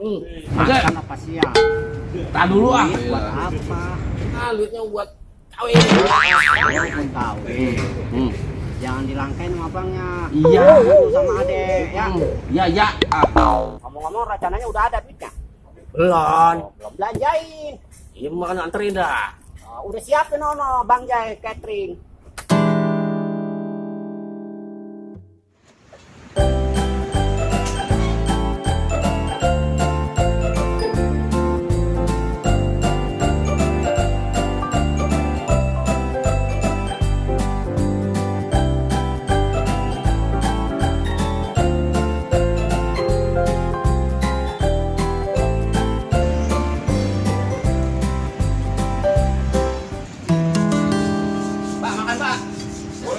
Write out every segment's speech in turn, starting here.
Makan apa siang? Tahan dulu ah. Buat apa? Nah, duitnya buat kawin. Walaupun kawin. Jangan dilangkain sama abangnya. Iya. Lu sama adek ya. Iya, iya. Ngomong-ngomong rencananya udah ada duitnya? Belum. Belum belanjain. Iya, makan anterin dah. Udah siapin ono Bang Jai catering.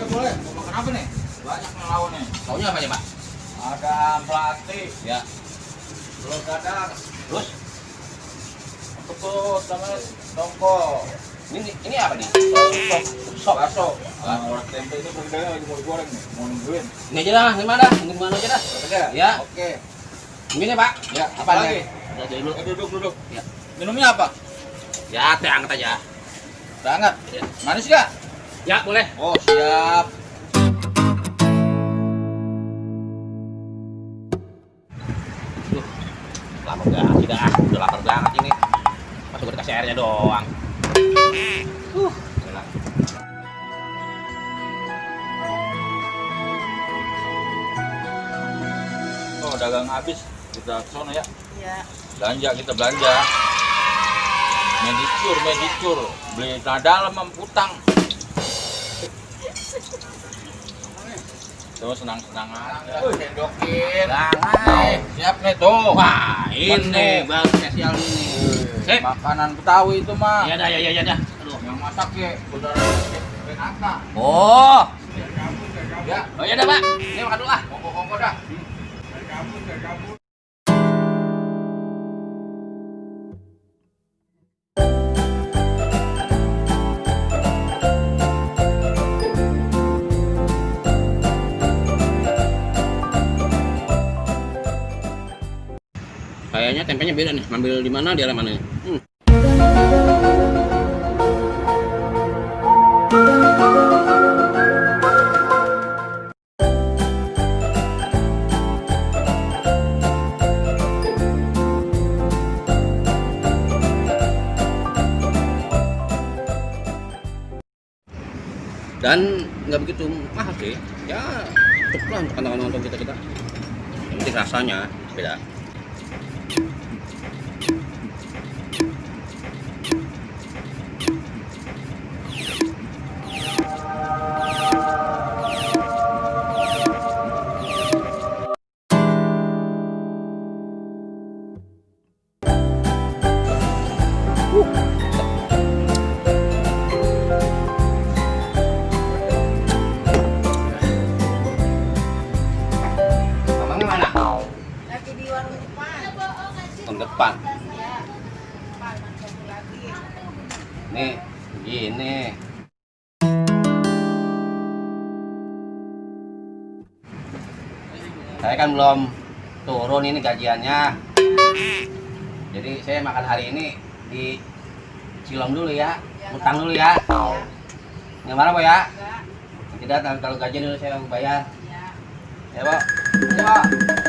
Boleh. Mau makan apa nih? Banyak nih lawan nih. Taunya apa ya, Pak? Ada melati, Ya. telur dadar, Terus ketut, sama dongko, ini apa nih? sop, bakso. Orang tempe ini budidaya lagi mau digoreng nih, mau nungguin. Ini aja dah, ini mana? Ini mana aja dah? Oke, Ya. Oke. Ini Pak. Ya, Apa lagi? Udah jadi dulu. Duduk. Ya. Minumnya apa? Ya, teh hangat aja. Udah hangat? Ya. Manis gak? Ya, boleh. Oh, siap. Lama gak tidak, udah lapar banget ini. Pas gue dikasih airnya doang. Enak. Oh, dagang habis. Kita ke sono ya. Iya. Kita belanja. Medicure. Beli tanah dalam mamputang. Tuh senang-senang aja. Sendokin. Jangan. Siap nih tuh. Wah, ini Menu. baru spesial ini. Sip. Makanan Betawi itu mah. Iya dah, ya dah. Aduh. Yang masak ya, saudara Renata. Oh. Ya, Oh iya dah, Pak. Ini makan dulu ah. kongko dah. Kayaknya tempenya beda nih. Ngambil di mana, di arah mana nih? Dan nggak begitu mahal sih. Ya, cukup lah untuk kantong-kantong kita. Yang penting rasanya beda. Mamangnya mana? Lagi di warung depan. Tahun depan. Ya. Depan masuk lagi. Nih, gini. Saya kan belum turun ini gajiannya. Jadi saya makan hari ini di Cilom dulu ya. Utang dulu ya. Nggak marah, Bo ya? Enggak. Nanti datang kalau gajian dulu saya bayar. Ya. Ya, Bo. Ya, Bo.